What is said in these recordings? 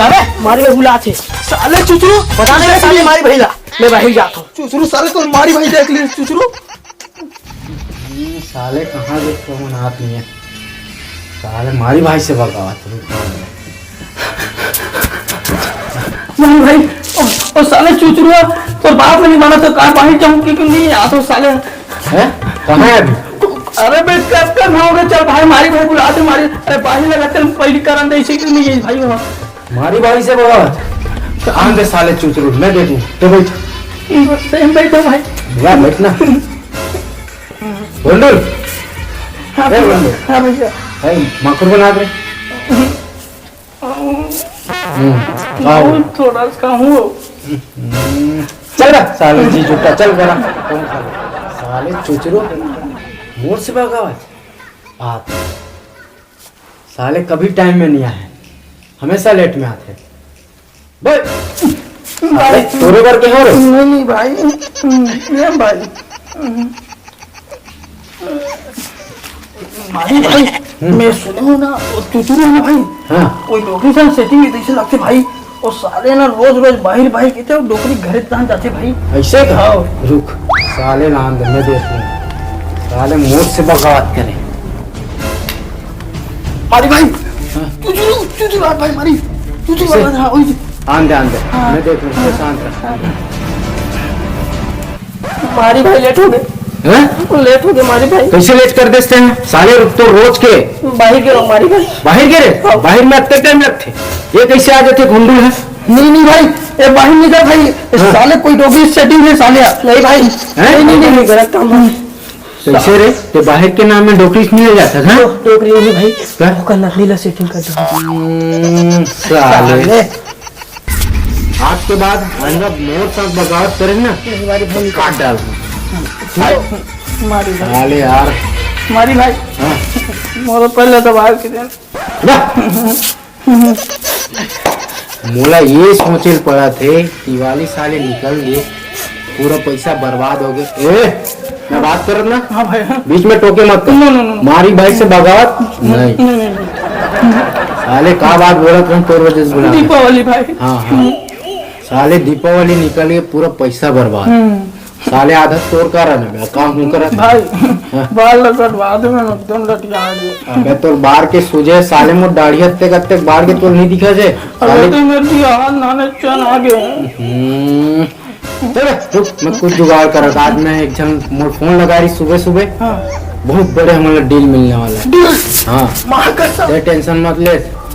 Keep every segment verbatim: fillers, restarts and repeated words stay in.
अबे, मारी भाई बुलात हे। साले चुचरू, बता दे साले मारी भाई ला। मैं बाहिर जात हूँ। चुचरू, साले तोर मारी भाई देख ले, चुचरू। हम्म, साले कहाँ गए, कौन हाथ नहीं है। साले मारी भाई से भगावत हे। मारी भाई, ओ, ओ साले चुचरू, तोर बाप नहीं माना तो का बाहिर जाऊँ कि नहीं, आ तो साले। हैं? कहाँ है अभी? अरे बे, कब तक हो गए? चल भाई, मारी भाई बुलात हे, मारी। अरे बाहिर लगा, चल पहली करन दे इसे कि नहीं भाई हो। मारी भाई से भगावत। आन दे साले चुचरू, मैं देखूँ। तो बैठ। सही बैठो भाई। या बैठ ना। गोंडल। हाँ ए, भैया। गोंडल। हाँ भैया। भाई, मकर बना दे। हम्म, आओ। वो थोड़ा सा हूँ। हम्म, चल बे, साले जी झूठा, चल बे। कौन साले? साले चुचरू, मोर से भगावत। बात। साले कभी टाइम में नहीं आए, हमेशा लेट में आते। बे, भाई। अबे, तोरे बर के हो रे? नहीं, नहीं भाई, ये भाई। भाई, भाई, हम्म। मैं सुने हूँ ना, वो चुचरू है ना भाई, हाँ। कोई डोकरी से सेटिंग नहीं, तैसे लगते भाई। वो साले ना रोज रोज बाहिर बाहिर कहते, वो डोकरी घरे तान जाते भाई। ऐसे का? हाँ। रुक, साले नाम दे, मैं देखूँ। साले मोर से बगावत करे। मारी भाई, हाँ। चुचरू, चुचरू, आ भाई, मारी। चुचरू, किसे? आ, हाँ, वही। आन दे, आन दे। हाँ। मैं देख लूँ, हाँ। शांत रह। हाँ। मारी भाई, लेट हो गए। हैं? लेट हो गए, मारी भाई। कैसे लेट कर देते हैं? साले, रुक तो रोज के। बाहिर गए, मारी भाई। बाहिर गए रे? हाँ। बाहिर में अतके टाइम लगते। ये कैसे आ जाते, घुंडू है? नहीं, नहीं भाई, ये बाहिर नहीं जा भाई। ये हाँ। साले कोई डोकरी सेटिंग है, साले। नहीं भाई। हैं? नहीं, नहीं, नहीं, नहीं, गलत काम है। कैसे रे? ते बाहिर के नाम में डोकरी नहीं ले जाता था? डो-, डोकरी नहीं भाई। क्या? ओकर नकली ला सेटिंग कर दो। हम्म, साले। साले। आज के बाद आइंदा मोर साथ बगावत करे ना, नहीं, मारी भाई। काट डाल। मारी भाई। साले यार। मारी भाई। हाँ। मोर पहले तो बाहर के देन। वाह। मोला ये सोचे ल पड़ा थे, दिवाली साले निकल गए, पूरा पैसा बर्बाद हो गए। ए, मैं बात करत ना, हाँ भाई, हाँ। बीच में टोके मत कर। नो, नो, नो, नो। मारी भाई से बगावत नहीं। नहीं, नहीं, नहीं। साले का बात बोलत हूँ, तोर वजह से बुला। दीपावली भाई। हाँ, हाँ। साले दीपावली निकल गए, पूरा पैसा बर्बाद। हम्म। साले आधा तोर कारण है, मैं काम हूँ करत। भाई, हाँ। बाल कटवा दे, मैं एकदम लटिया गया। अबे तोर बार के सूझे, साले मोर दाढ़ी हत्ते कत्ते बार के तोर नहीं दिखा जे। अरे साले तो मेरे भी हाथ नाने चन आ गए। हम्म। चल, रुक, मैं कुछ जुगाड़ करत। आज मैं एक झन मोर फोन लगा रही सुबह सुबह। हाँ। बहुत बड़े हमला डील मिलने वाला है। डील? हाँ। माँ कसम। ये टेंशन मत ले,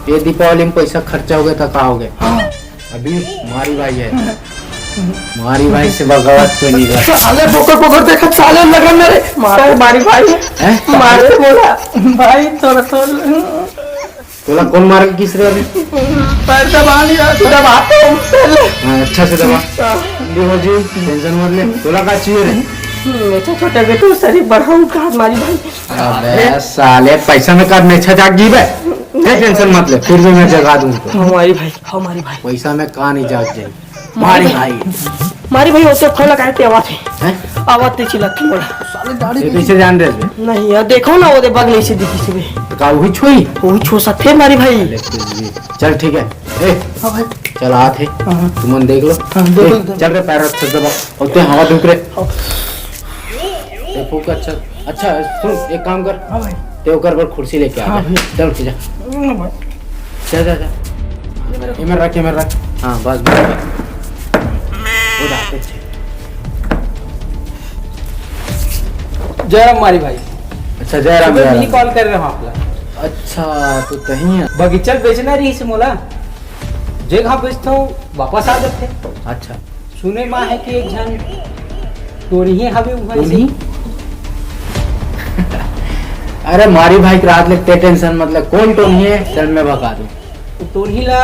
ये दीपावली में पैसा खर्चा हो गया था, कहाँ हो गया? हाँ। अभी मारी भाई है, मारी भाई से बगावत कोई नहीं कर। साले बोकर बोकर देखत, साले लगन में रे। मारे मारी भाई। हैं? मारे बोला, भाई थोड़ा थोड़ा। तोला कौन मार के किस रे अभी? पैर दबा लिया, दबा तो पहले। हाँ, अच्छा से दबा। हाँ। देखो जी, टेंशन मत ले। तोला का चाहिए रे? मेरे छोटा बेटू शरीर बढ़ाऊ का मारी भाई। अबे साले, पैसा में का मेछा जाग जी बे? ए, टेंशन मत ले, फिर भी मैं जगा दूँ तो। हमारी भाई, हमारी भाई। पैसा में का नहीं जाग जाए। मारी भाई। मारी भाई, वो तो फोन लगाए ते आवाज है। हैं? आवाज ते चिल्ला के बोला। साले दाढ़ी ये कैसे जान रहे थे? नहीं यार, देखो ना, वो दे बग नहीं से दिखी से भी। तो का वही छुई? वही छू सकते हैं मारी भाई। अरे कुछ भी। चल ठीक है। ए, हाँ भाई। चल आत हे। हाँ, हाँ। तुमन देख लो। हाँ, देख लो, ए, देख लो। चल रे, पैर रख, दबा। और ते हवा ढुक रे। हाँ। ए, फूक, अच्छा, अच्छा, सुन, एक काम कर। हाँ भाई। ते ओकर बर कुर्सी लेके आ हाँ जा। भाई। चल, उठ जा। हाँ भाई। जा, जा, जा। ये मेरा ये मेरा रख, ये मेरा रख। हाँ, बस, बस, बस। वो जाते थे। जय राम मारी भाई। अच्छा, जय राम, सुबह जय भी राम। कॉल कर रहे हो आप ला। अच्छा, तो कहीं है। बगीचा बेचना रही से मोला। जे घाव बेचता हूँ, वापस आ जाते। अच्छा। सुने मा है कि एक झन टोनही हवे उहाँ से। टोनही? अरे मारी भाई के रात लगते टेंशन, मतलब कौन टोनही है? चल मैं बता दूँ। टोनही ला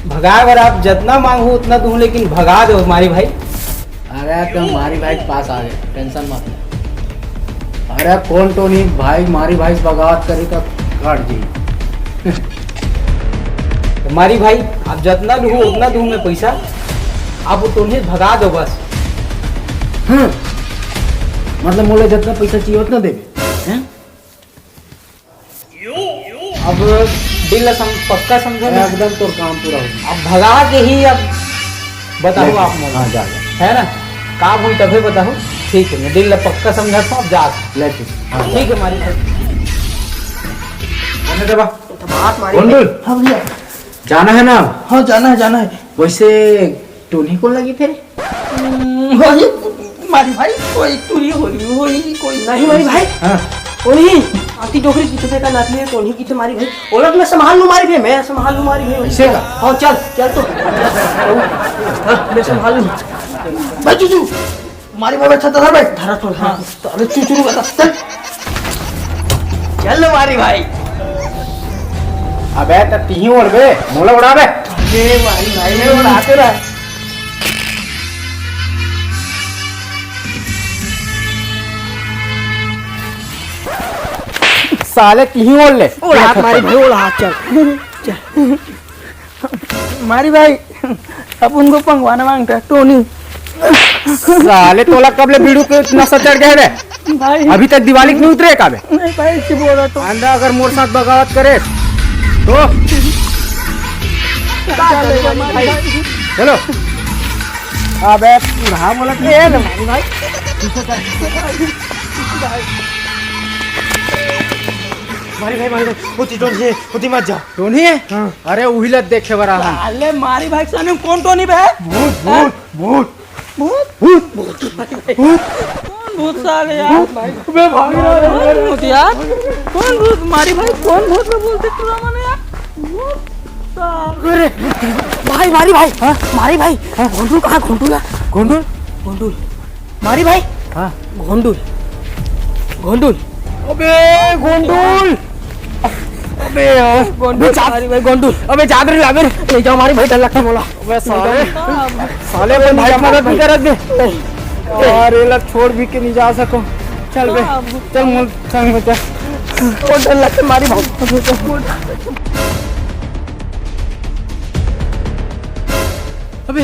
भगाए बर आप जतना मांगहू उतना दूँ, लेकिन भगा दो मारी भाई। अरे तुम मारी भाई के पास आ गए, टेंशन मत ले। अरे कौन टोनही भाई, मारी भाई से बगावत करी तो काट जी। तो मारी भाई, आप जतना दूँ उतना दूँ मैं पैसा, आप वो टोनही भगा दो बस। हाँ, मतलब मोला जतना पैसा चाहिए उतना देबे, हैं? अब डील ला सम-, पक्का समझो ना? एकदम तोर काम पूरा हो। अब भगा के ही अब बताहू आप मोला। हाँ, जा, जा। है ना? काम होई तभे बताहू। ठीक है, मैं डील ला पक्का समझा था, अब जा। ले ठीक। हाँ, ठीक है, मारी। अरे देवा। तो बात मारी। गोंडुल। हाँ भैया। जाना है ना? हाँ, जाना है, जाना है। वैसे टोनी कोन लगिस रे? हम्म, वही मारी भाई, कोई टोनी होही, होही कोई। नहीं मारी भाई। हाँ। वो नहीं, आती डोकरी की चुपे का नातनी है, टोनी किथे मारी भाई। ओला तो मैं संभाल लूँ मारी भाई, मैं संभाल लूँ मारी भाई। ऐसे का? हाँ, चल, चल तो। हाँ, मैं संभाल लूँ। भाई चुचू, मारी भाई, अच्छा धर भाई। धरा तो, हाँ। तो अबे चुचू बता, चल। चल मारी भाई। अबे त तिही उड़बे, मोला उड़ाबे। अरे मारी भाई, मैं उड़ाते रह। साले तिही उड़ ले। उड़ा हाथ मारी भाई, उड़ा हाथ, चल। चल। मारी भाई, अपन को पंगवाना मांगता है, टोनी। साले तोला कब ले बीड़ू के नशा चढ़ गया रे? भाई। अभी तक दिवाली नहीं उतरे का बे? नहीं भाई, ऐसे बोल रहा तो। आंदा अगर मोर साथ बगावत करे तो चलो। अबे बूढ़ा बोलत नहीं है ना, मारी भाई। मारी भाई, मारी भाई, होती डोंट ये, होती मत जा। टोनी है? हाँ। अरे उही ला देखे बर आहा। साले मारी भाई, सामने कौन टोनी बे? भूत, हाँ? भूत, भूत। भूत? भूत, भूत, भूत। कौन भूत साले यार? अबे भाग रहा है। कौन भूत यार? कौन भूत? मारी भाई, कौन भूत में बोलते तू रामा ने यार? भूत साले। अरे भाई, मारी भाई। हाँ? मारी भाई। हाँ? घोंडू कहाँ? घोंडू यार। घोंडू? घोंडू। मारी भाई। हाँ। गोंडुल, गोंडुल। अबे गोंडुल। अबे यार। गोंडुल, अबे जा। मारी भाई गोंडुल। अबे जा रे, अबे ले जाओ मारी भाई, डर लगता मोला। अबे साले, साले अपन भाई की मदद नहीं करत बे। नहीं। यार, एला छोड़ भी के नहीं जा सको। चल बे, हाँ, अब चल मोर संग में चल। ओ डर लगता मारी भाई। अबे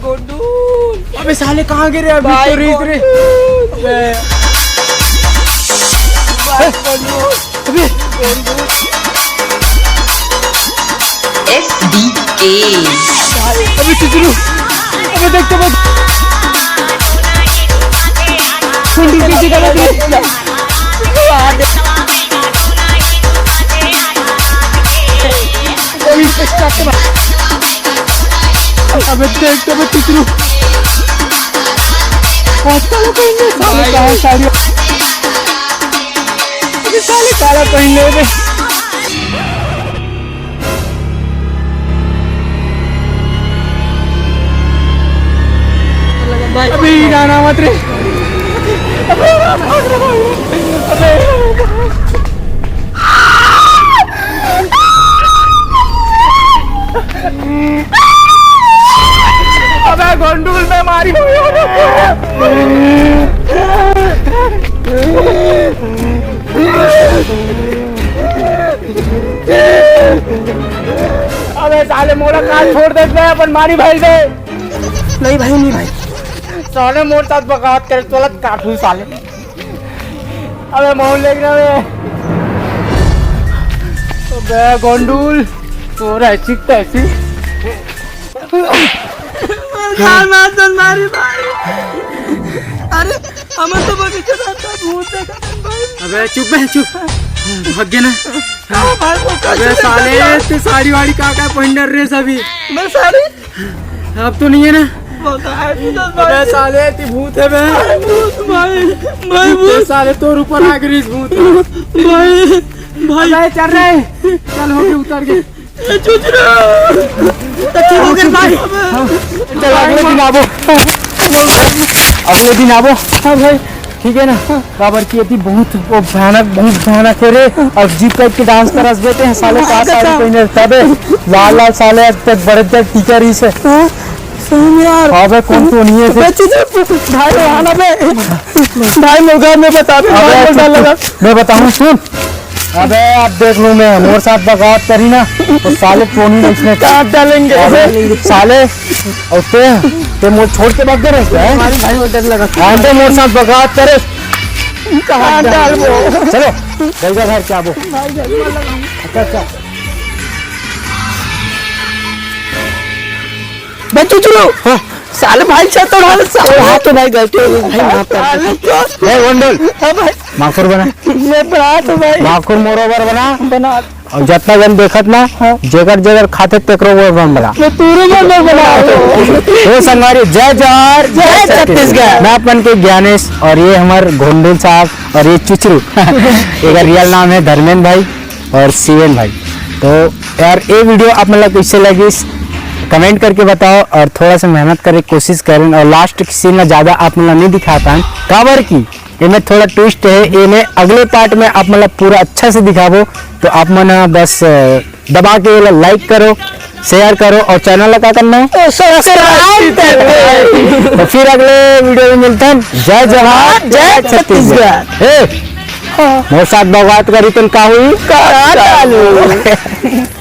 गोंडुल। अबे साले कहाँ गिरे अभी? भाई तो रीत रे। गोंडुल। अबे। भाई गोंडुल। अबे। गोंडुल। एस डी के। अबे चुचरू। अबे देख तो मत। गोंडुल पीछे का मत। अबे देख तो मैं कितनू। और साले पहन ले, साले भाई। कहाँ साड़ी? अबे साले काला पहन ले बे। भाई। अबे ये गाना मत रे। अबे भाग रहा हूँ। अबे। अबे गोंडूल में मारी। अबे साले मोरा काल छोड़ दे बे, अपन मारी भाई दे। नहीं भाई, नहीं भाई। साले मोर साथ बगावत करे, चलत काटू साले। अबे मोहन लेके ना बे। अबे गोंडूल, तोरा ऐसी तैसी। मार, मार, चल मारी भाई। अरे, हमर तो बगीचा में तो भूत देखा था भाई। अबे चुप बे, चुप। भाग गया ना। हाँ भाई, वो अबे कैसे साले, देखा था? ते साड़ी वाड़ी का, का पहन डर रहे सभी? मैं साड़ी अब तो नहीं है ना? अबे साले, ती भूत है बे। भाई, भूत, भाई, भाई, भूत। अबे साले, तोर ऊपर आ गई इस भूत। भाई, भाई। अबे चल रहे। चल, होके उतर के। ए, चुचरा। तो ठीक हो गया, भाई। हाँ। चल, अगले दिन आबो। अगले दिन आबो। हाँ भाई। ठीक है ना? काबर कि एती बहुत वो भयानक, बहुत भयानक है रे। और जीप टाइप के डांस करस बेटे हैं साले, का साड़ी पहने तबे लाल लाल साले, आज तक बड़े तक टीका रही से। हाँ, सही में यार। अबे कौन तो नहीं है बे, फिर? चुप, चुप, भाई, आना बे। भाई, मोगा में बता दे, अबे भाई, चुप, डर लगा। मैं बताऊँ, सुन। अबे अब देख लूँ मैं, मोर साथ बगावत करी ना, तो साले टोनी ने इसने काट डालेंगे। अबे साले, और ते, ते मोर छोड़ के भाग गए हैं? हमारी भाई को डर लगा। हाँ, तो मोर साथ बगावत करे। काट डाल वो। चलो, जल्दी घर क्या वो? अच्छा, अच्छा। बच्चू चुरो। हाँ। साले भाई, चल तो ढाल, साले। हाँ तो भाई, गलती हो गई भाई, माफ कर। साले तो ए, वंडल। हाँ भाई। माखुर बना। मैं बना तो भाई। माखुर मोरो बर बना। बना। अउ जतना जन देखत ना, हाँ। जेकर जेकर खाथे तेकरो बर बन बना। मैं तोरो बर बना। ए संगवारी, जय जोहार, जय छत्तीसगढ़। मैं अपन के ज्ञानेश अउ ये हमर घोंडुल साहब अउ ये चुचरू। एकर रियल नाम हे धर्मेंद्र भाई अउ शिवेन भाई। तो यार, ये वीडियो आप मन ला कइसे लगिस, कमेंट करके बताओ अउ थोड़ा सा मेहनत करे के कोशिश करेन अउ लास्ट के सीन ला ज्यादा आप मन ला नहीं दिखा पाएन, काबर कि एमे थोड़ा ट्विस्ट हे। एमे अगले पार्ट में आप मन ला पूरा अच्छा से दिखाबो, तो आप मन ह बस, अ, दबा के एला लाइक करो, शेयर करो अउ चैनल ला का करना हे? तो सब्सक्राइब कर दो। तो फिर अगले वीडियो में मिलथन। जय जोहार, जय छत्तीसगढ़। ए, हाँ। मोर साथ बकवास करही तेन का होही? का चालू।